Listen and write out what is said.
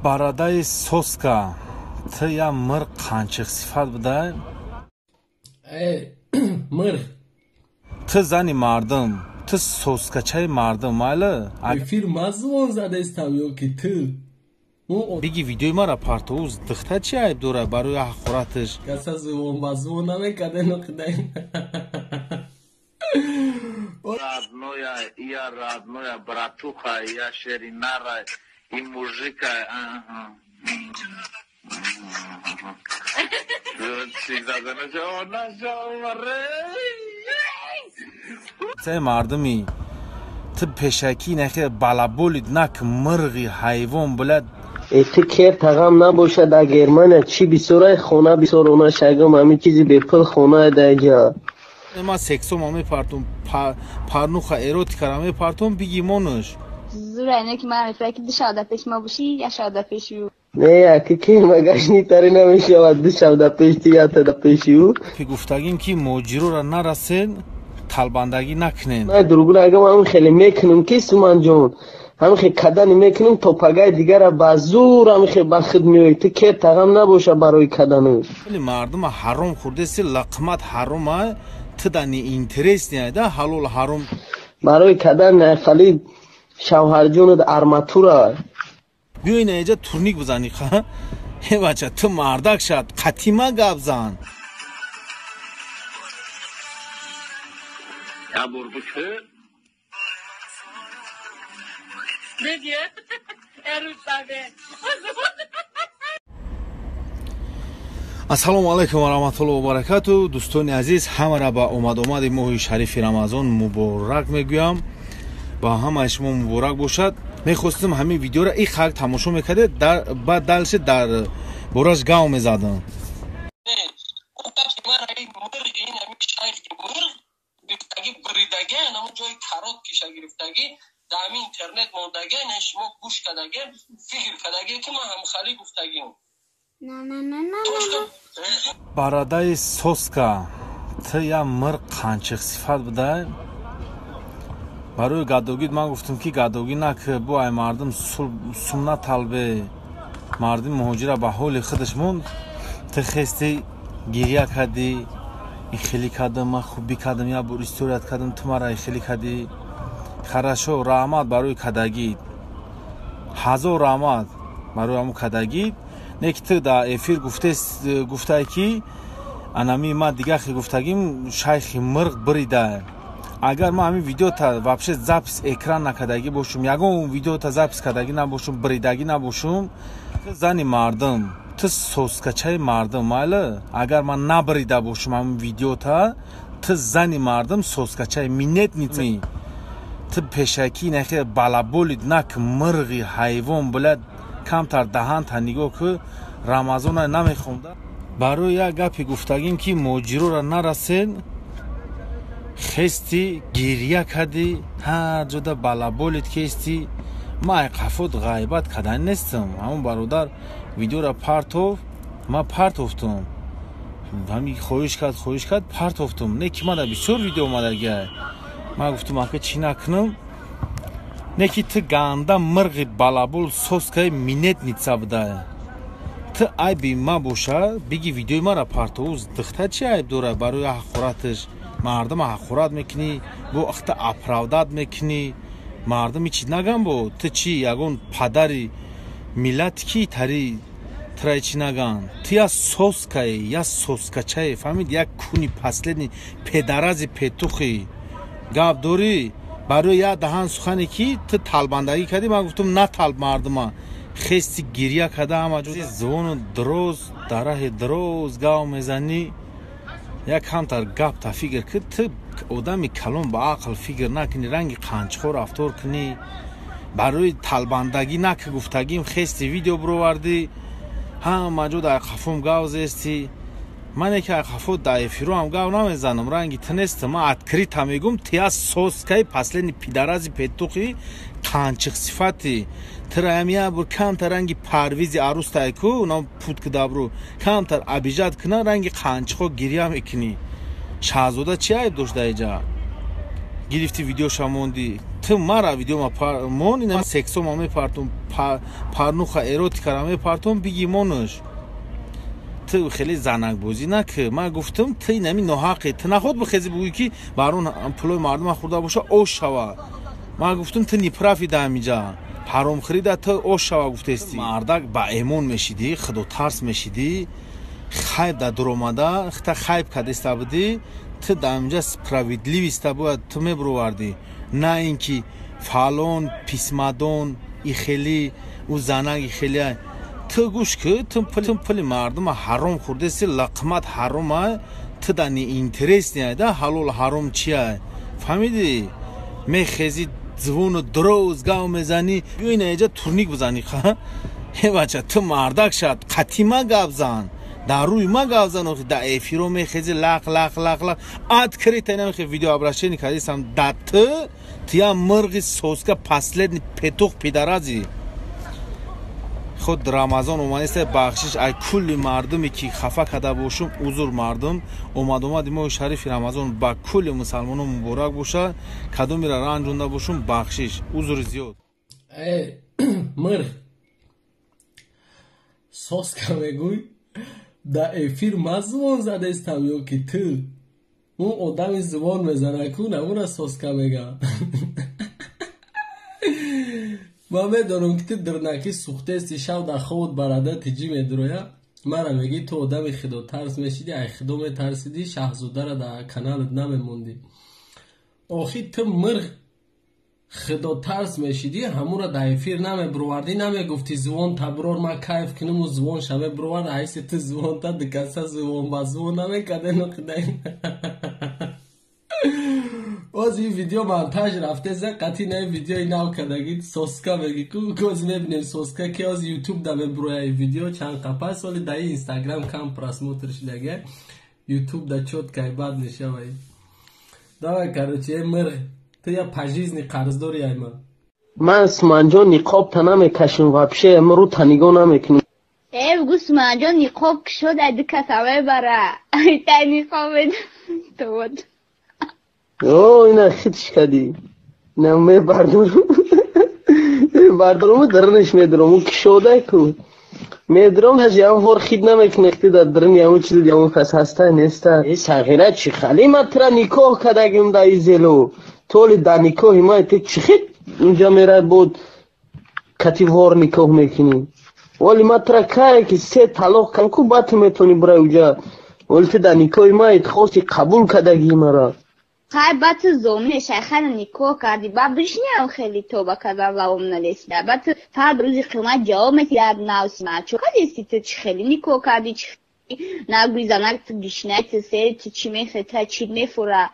Барадаи соска ту я мирғ қанчиқсифат будай? Мирғ. Ту зани мардум, ту соскачаи мардум, майли? Эфир ма звон задестам ё ки ту? Биги видеои мара партовуз дихта чи айб дора барои ҳақораташ? Каса звон ба звон намекаде нокидай. Родная, я родная, братуха, я шеринара и мужика. Це мардуми ту пешакӣ нахе балаболид нак мирғи ҳайвон блядь. Ту кер тағам набошад дар Германия чӣ бисёрай хона бисёр она шагам ҳамин чизи бепул хона даҷа. Ма сексома мепартум, парнуха эротикара мепартум, биги монуш. Зура ино ки ман мефра ки ду шаб пеш ма бошӣ, як шаб пеш ю. Не, яки ки магаш нитари намешавад ду шаб пеш ти ята да пеш ю. Пи гуфтагим ки муҳоҷироро нарасен, талбандагӣ накунен. На дуругу агам ҳам хеле мекунам ки Суманҷон, ҳам хе кадани мекунам то пагай дигара ба зур ҳам хе ба худ меояд. Ту кер тағам набоша барои кадану. Хеле мардума ҳаром хӯрдеси, лақмат ҳарома, ту да не интересный да ҳалол ҳаром. Барои кадан хали шавҳарҷонат арматура. Биё ина эҷа турник бизани ха. Э бача, ту мардак шад, қатима гап зан. Я бурбуки. Ne diyor? Erus abi. Ассалому алайкум ва раҳматуллоҳи ва баракату. Дӯстони азиз, ҳамаро ба омад-омади моҳи шарифи Рамазон муборак мегӯям. Ба ҳамаи шумо муборак бошад. Мехостем ҳамин видеоро и халқ тамошо мекардед, баъд дальше дар бораш гав мезадам. Дар интернет мондаге, не шумо гӯш кардаге, фикр кардаге ки ман ҳамхалӣ гуфтагим. Барадаи соска ту я мирғ қанчиқсифат будай? Барои гадогид ман гуфтам ки гадогӣ нак, бо ай мардум сум наталбе. Мардуми муҳоҷира ба ҳоли худаш монд. Ту хести гирья кардӣ, ихелӣ кардам, ман хубӣ кардам, як бор историят кардам, ту мара ихелӣ кардӣ. Хорошо, раҳмат барои кадагид. Ҳазор раҳмат барои ҳамун кадагид. Не ки ту дар эфир гуфтай ки анами ман дигар хел гуфтагим шайхи мирғ бирида. Агар ман ҳамин видеота вообще запись экран накардагӣ бошум, ягон видеота запись кардагӣ набошум, биридагӣ набошум, ту зани мардум, ту соскачаи мардум, майли? Агар ман набирида бошум ҳамин видеота, ту зани мардум соскачаи минетница. Ту пешакӣ нахе балаболид нак мирғи ҳайвон блядь, камтар даҳанта нигоҳ ку, Рамазона намехонда. Барои як гапи гуфтагим ки муҳоҷироро нарасен, хести гирья кардӣ, ҳар ҷода балаболид кести. Ман ай қафот ғайбат кардани нестам. Ҳамон бародар видеоро партов, ман партофтум. Ҳамин хоҳиш кард, хоҳиш кард, партофтум. Не ки мана бисёр видео омадагиай. Ман гуфтум ака чӣ накунам? Не ки ту ганда мирғи балабол соскаи минетница будай. Ту айби ма боша, биги видеои мара партовуз дихта чи айб дора барои ҳақораташ? Мардума ҳақорат мекунӣ, бо ахта оправдат мекунӣ. Мардуми чӣ наган бо? Ту чӣ ягон падари миллат ки тари тирай чӣ наган? Ту я соскае, я соскачае, фаҳмид? Як куни последний педарази петухи. Гап дорӣ? Барои як даҳан сухане ки ту талбандагӣ кардӣ, ман гуфтум наталб мардума. Хести гирья карда ҳама ҷо звону дроз, дар раҳи дроз гав мезанӣ. Як камтар гап та фикр ки ту одами калон ба ақл фикр накунӣ, ранги қанчхо рафтор кунӣ. Барои талбандагӣ нак гуфтагим хести видео бировардӣ, ҳама ҷо дар қафом гав зестӣ. Ман яке қафо дар эфиро ҳам гав намезанам, ранги ту нестам. Ман открыто мегӯм, ту я соскаи последний пидарази петухи қанчиқсифати. Тураям як бор камтар ранги парвизи арӯстай ку, нам путки дабру камтар обижать куна, ранги қанчиқо гирья мекунӣ. Шаҳзода чӣ айб дошт дар иҷа? Гирифти видеоша монди. Ту мара видеома мон, ина сексома мепартум, парнуха, эротикара мепартум, биги монуш. Ту хеле занакбозӣ наки. Ман гуфтам, ту инами ноҳақе, ту наход бихези, бугӯӣ, ки барон пулои мардума хӯрда боша, ош шава. Ман гуфтам, ту неправ и да ҳамиҷа ҳаромхӯрида, ту ош шава гуфтести. Мардак ба эмон мешидӣ, худотарс мешидӣ, хайб да дуромада хита хайб кадеста будӣ. Ту дар ҳаминҷа справедливость а бояд ту мебуровардӣ, на ин ки фалон писмадон ихели ӯ занак ихели. Ту гӯш ки, ту пули мардума ҳаром хӯрдеси, лақмат ҳарома. Ту да неинтересный да ҳалол ҳаром чия, фаҳмидӣ? Мехези, звону дроз гав мезанӣ, ё ина эҷа турник бизанӣ. Э бача, ту мардак шад, қатӣ ма гап зан, дар рӯи ма гап зан. Охи да эфиро мехези, лақ лақ лақ лақ открыто инамехе видео обращение кардисам да ту. Ту я мырғи соска, последний петух, пидарази худ. Рамазон омадеста, бахшиш ай кулли мардуме ки хафа карда бошум, узур мардум. Омад-омади моҳи шарифи Рамазон ба кулли мусалмонон муборак бошад. Кадомеро ранҷонда бошум, бахшиш, узури зиёд. Э, мырғ соска мегӯй, да эфир ма звон задестам ё ки ту? Он одами звон мезана ку, намура соска мега. Ман медонам, ки ту дирнаки сӯхтести, шав дар хобот барада тиҷӣ медуроя. Мара мегӣ, ту одами худотарс мешидӣ, ай худо метарсидӣ, Шаҳзодара дар каналат намемондӣ. Охи ту мырғ худотарс мешидӣ, ҳамура дар эфир намебуровардӣ, намегуфтӣ звон таброр, ман кайф кунуму звон ша мебуровард. Айси ту звонта дикаса звон ба звон намекарденохидай. Боз ин видео монтаж рафтеса, қатъи на видеои нав кардагӣ соска меги ку. Гоз мебинем соска ки оз Ютуб да мебуроя ин видео чанд қапа соли, да Инстаграм кам просмотр шудага, Ютуб да чёткай бад мешавай. Давай, короче, э мыр, ту я по жизни қарздори ай ман. Ман, Суманҷон, ниқоб та намекашем вообще, мо та нигоҳ намекунем. Э, бугу, Суманҷон, ниқоб кушод, ай ду каса мебара тай ниқоб то. О, ина хитш кадӣ, ина мебардорам, мебардорам, дарнаш медорам, кушода ку медорам, ҳаж ям вор хит намекунӣ дар дарни яму чиз, яму кас ҳаста неста. Э сағира, чӣ хали ма тра никоҳ кардагим да изело, толи дар никоҳи ма ту чӣ хит унҷа мерай, буд кати вор никоҳ мекунӣ? Оли ма тра кае ки се талоқ кам ку, баъд ту метавонӣ бурай уҷа. Оли ту дар никоҳи ма хости қабул кардагӣ мара. Хай, ба ту зомин шайхана никоҳ кардӣ, ба бишниам хеле тоба кардан лавом налесида, ба ту фақат рӯзи қиёмат ҷавоб метиҳӣ дар навси ма. Чо кардисти ту? Чӣ хеле никоҳ кардӣ? Чӣ нагӯи занак ту гишнай, ту сери ту чӣ мехе, та чӣ мефура?